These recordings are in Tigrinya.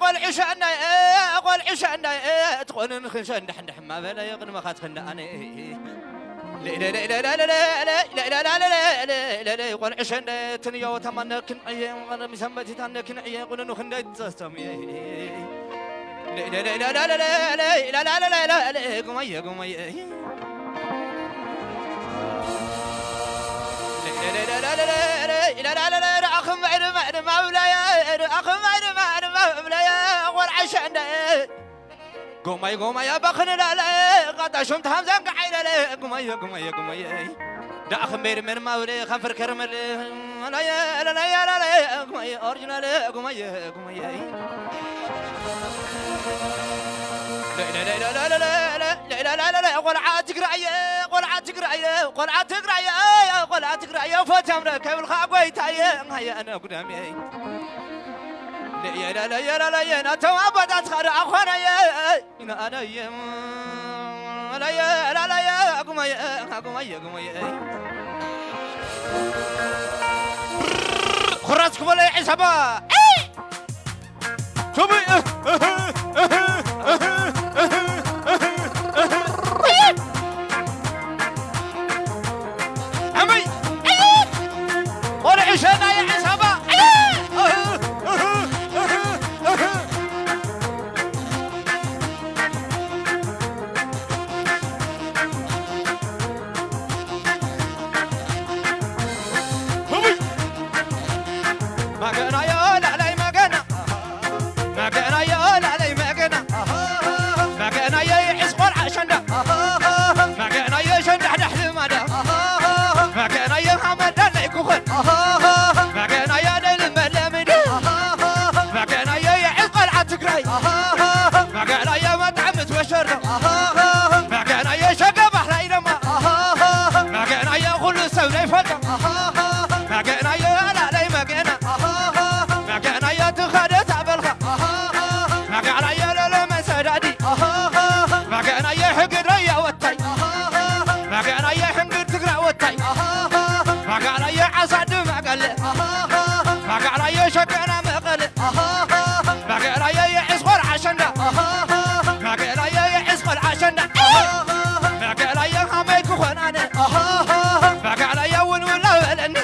ቆልዑ ሸንዳይ፣ ቆልዑ ሸንዳይ፣ ትኾንን ክንሸንዳሕንዳሕ ማበለ ቅድመኻ ትኽንዳኣነ። ቆልዑ ሸንዳይ፣ ትንዮ ተማነክን ዕየ፣ ሰንበቲታነክን ዕየ፣ ቁንኑ ክንደይ ትጸስተም እየ። ጉማየ፣ ጉማየ። ኣኽም ዕድመ፣ ዕድመ ብለየ፣ ኣኽም ዕድመ፣ ዕድመ ብለየ፣ ቆልዓ ሸንዳየ። ጎማይ ጎማይ ኣባ ክንላለ ቃጣ ሹም ተሃምዛን ከዓይለለ። ጉማየ ጉማየ ጉማየ። ዳኣ ኽሜር ሜር ማውለ ኸፍር ከርመል። ላየ ላየ ላየ ጉማየ ኦሪጂናል ጉማየ ጉማየ። ቆልዓ ትግራየ፣ ቆልዓ ትግራየ፣ ቆልዓ ትግራየ፣ ቆልዓ ትግራየ ፈትያም ደ ከብልኻ ጎይታየ። ሃየ ኣነ ጉዳምየ። ለየለለየለለየ ናቶም ኣቦታት ኸደ ኣኾነየ። ኢናኣለየ ለየ ላለየ ጉመየ ጉመየ ጉመየ። ኩራዝ ክበሎ የዒሰባ። ቱቢ። ኣመይ። ቆልዑ ሸና የዒሰባ። መገናዮ ላዕላይ መገና፣ መገናዮ ላዕላይ መገና፣ መገናዮ ይዕስ ቆልዓ ሸንዳ፣ መገናዮ ሸንዳሕዳሕ ልማዳ፣ መገናዮ ሃመዳ ናይ ኩኸን፣ መገናዮ ደልመለምዲ፣ መገናዮ የዕስ ቆልዓ ትግራይ፣ መገናዮ መጣዕሚ ትወሸርዶ፣ መገናዮ ሸገ ባህላይ ደማ፣ መገናዮ ኩሉ ሰብ ናይ ፈልጦ፣ መገናዮ ኣላለይ መገና፣ መገናዮ ትኸደ ታበልኻ፣ መገናዮ ለለመ ሰዳዲ፣ መገናዮ ሕግድ ረያ ወታይ፣ መገናዮ ሕንግድ ትግራ ወታይ፣ መገናዮ ዓሳድ መቀለ፣ መገናዮ ሸገና መቀለ፣ መገናዮ የዕስቆር ዓሸንዳ፣ መገናዮ የዕስቆር ዓሸንዳ፣ መገናዮ ሃመይ ክኾን ኣነ፣ መገናዮ ውልውላ በለኒ፣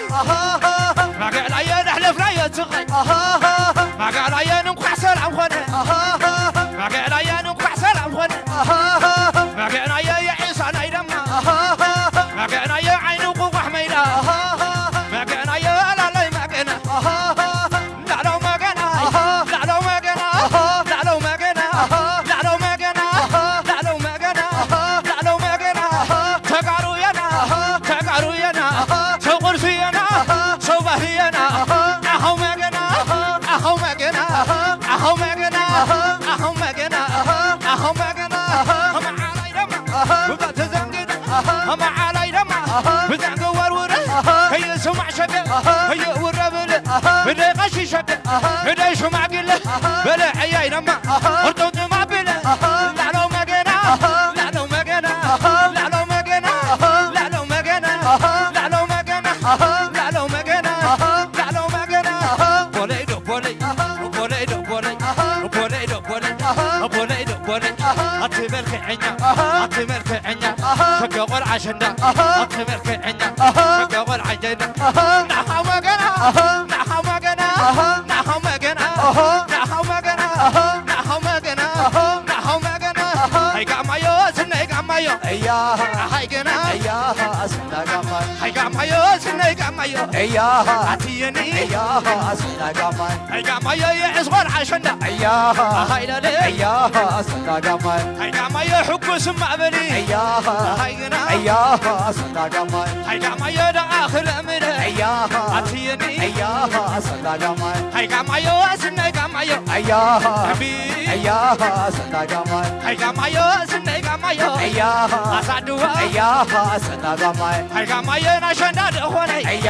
መገናዮ ደሕለፍናዮ ስቓይ፣ መገናዮ እንኳዕ ሰላም ኾነ፣ መገናዮ እንኳዕ ሰላም ኾነ፣ መገናዮ የዒሳ ናይ ደማ፣ መገናዮ ዓይኑ ቁቋሕ መይዳ፣ መገናዮ ኣላለይ መገና፣ ላዕለው መገና፣ ላዕለው መገና፣ ላዕለው መገና፣ ላዕለው መገና፣ ላዕለው መገና፣ ላዕለው መገና፣ ተጋሩ የና፣ ተጋሩ የና፣ ሰው ቁርሲ የና፣ ሰው ባህሪ የና፣ ኣኸው መገና፣ ኣኸው መገና፣ ኣኸው መገና፣ ኣኸው መገና፣ ኣኸው መገና፣ መዓላይ ደማ፣ ብባ ተዘንግድ፣ መዓላይ ደማ፣ ብዛንግ ወርውረ፣ ከይስማዕ ሸገ፣ ከይውረ ብለ፣ ብደይ ቀሺ ሸገ፣ ብደይ ሽማግለ፣ በለ ዕያይ ደማ፣ ቁርጡም ድማ ብለ፣ ላዕለው መገና፣ ላዕለው መገና፣ ላዕለው መገና፣ ላዕለው መገና፣ ላዕለው መገና፣ ላዕለው መገና፣ ላዕለው መገና፣ ቦለይ ዶ ቦለይ፣ ቦለይ ዶ ቦለይ፣ ቦለይ ዶ ቦለይ፣ ቦለይ ዶ ቦለይ፣ ኣቲ መልክዐኛ፣ ኣቲ መልክዐኛ፣ ሸገ ቆልዓ ሸንዳ፣ ኣቲ መልክዐኛ፣ ሸገ ቆልዓ ሸንዳ፣ ናኻ መገና፣ ናኻ መገና፣ ናኻ መገና፣ ናኻ መገና፣ ናኻ መገና፣ ናኻ መገና፣ ኣይ ጋማዮ፣ ስነይ ጋማ እያ ሃይ ገና እያ ኣስና ጋማይ ሃይ ጋማዮ ስነይ ጋማዮ እያ ኣትየኒ እያ ኣስና ጋማይ ሃይ ጋማዮ የዕስቆር ዓሸንዳ እያ ሃይ ለለ እያ ኣስና ጋማይ ሃይ ጋማዮ ሕጉስ ማዕበሊ እያ ሃይ ገና እያ ኣስና ጋማይ ሃይ ጋማዮ ደኣ ክለምደ እያ ኣትየኒ እያ ኣስና ጋማይ ሃይ ጋማዮ ስነይ ጋማዮ እያ እምቢ እያ ኣስና ጋማይ ሃይ ጋማዮ ስነይ ጋማዮ እያ ኣሳድዋ እያ ኣሰና ጋማይ ሃይ ጋማዮ ናሸንዳ ደኾነ እያ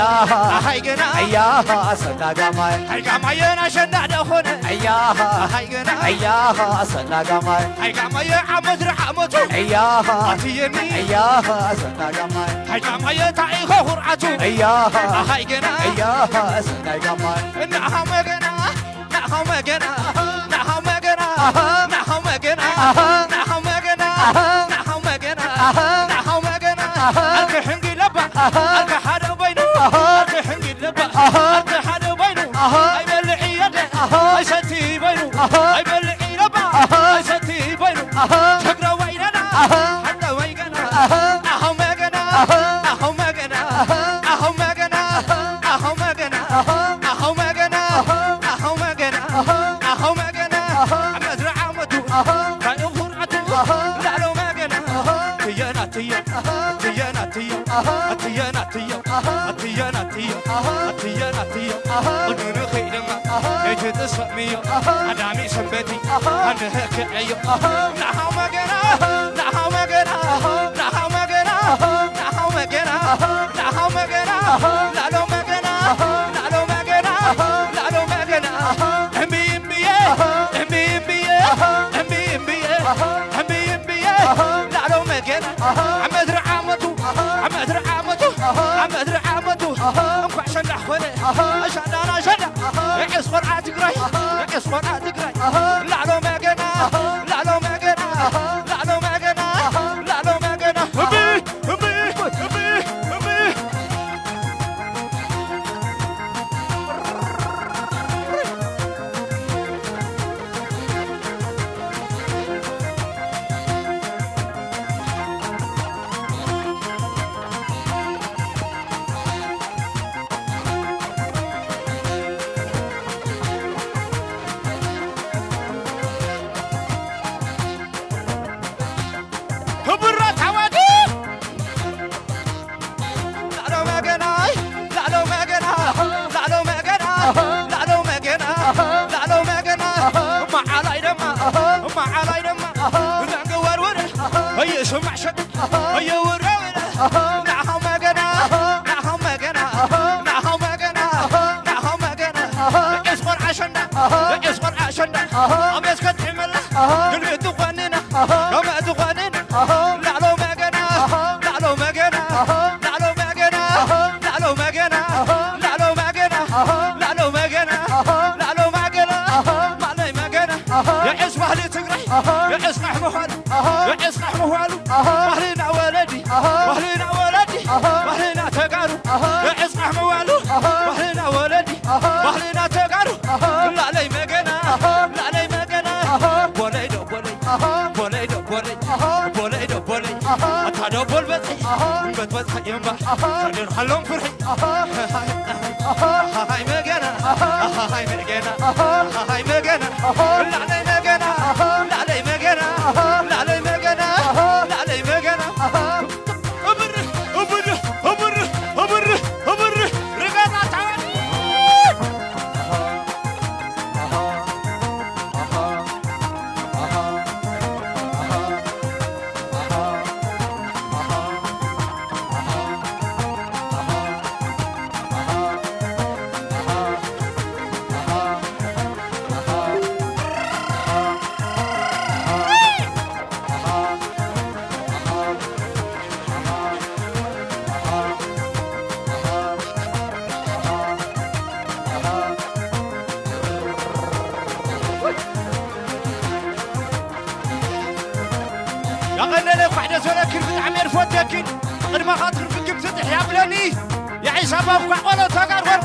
ሃይ ገና እያ ኣሰና ጋማይ ሃይ ጋማዮ ናሸንዳ ደኾነ እያ ሃይ ገና እያ ኣሰና ጋማይ ሃይ ጋማዮ ዓመት ንዓመቱ እያ ኣትየኒ እያ ኣሰና ጋማይ ሃይ ጋማዮ ታኢኸ ኩርዓቱ እያ ሃይ ገና እያ ኣሰና ጋማይ እና ሃመ ገና ኣትየን ኣትዮ ኣትየን ኣትዮ ኣትየን ኣትዮ ኣትየን ኣትዮ ኣትየን ኣትዮ ቅድሚ ንኸይድ ድማ እቲ ጥሰሚዮ ኣዳሚ ሰንበቲ ኣንህክዐዮ ናሃው መገና ናሃው መገና ናሃው መገና ናሃው መገና ናሃው መገና ላሎ መገና ላሎ መገና ላሎ መገና እምቢ እምብየ እምቢ እምብየ እምቢ እምብየ እምቢ እምብየ ላሎ መገና ዓመት ርዓመቱ ዓመት ርዓመቱ ዓመት ርዓመቱ እንኳዕ ሸንዳ ኾነ ሸንዳና ሸንዳ ዕስ ቆልዓ ትግራይ ዕስ ቆልዓ ትግራይ ላሎ መገና ላሎ መገና ላሎ መገና ላሎ መገና እምቢ እምቢ እምቢ እምቢ ክቡራት ኣሕዋት ላዕሎ መገናይ ላዕሎ መገና ላዕሎ መገና ላዕሎ መገና ላዕሎ መገና መዓላይ ደማ መዓላይ ደማ ዘንግወርውር ይስማዕ ሸቅ ይውረውር ናሃው መገና ናሃው መገና ናሃው መገና ናሃው መገና ዕስ ቆልዓ ሸንዳ ዕስ ቆልዓ ሸንዳ ኣቤት ከጥዕመላ ግልብጥ ኾንና ከመ ዝኾንን ላዕሎ መገና ላዕሎ መገና ላዕሎ መገና ላዕሎ መገና ላዕሎ መገና ላዕሎ መገና ላዕሎ መገና ማለይ መገና የዕስ ባህሊ ትግራይ የዕስ ቃሕ ምዃኑ የዕስ ቃሕ ምዃኑ ባህልና ወለዲ ባህልና ወለዲ ባህልና ተጋሩ የዕስ ቃሕ ምዃኑ ባህልና ወለዲ ባህልና ተጋሩ ላለይ መገና ላለይ መገና ቦለይ ዶ ቦለይ ቦለይ ዶ ቦለይ ቦለይ ዶ ቦለይ ኣታ ዶ ቦል በፅሒ እምበት በፅሒ እምባ ሰደድ ሃሎም ፍርሒ ሃይ መገና ሃይ መገና ሃይ መገና ላለይ መገና ላለይ መገና ላለይ መገና ላለይ መገና እብር እብር እብር እብር እብር ርገጣ ታወት ያቐነለ ኳሕ ደስ በለክን ብጣዕሚ እየ ዝፈትየክን። ቅድመኻ ትኽርፍክን ትጥሕ ያብለኒ። የዒስ ኣባ ኳሕ ቆሎ ተጋር ወር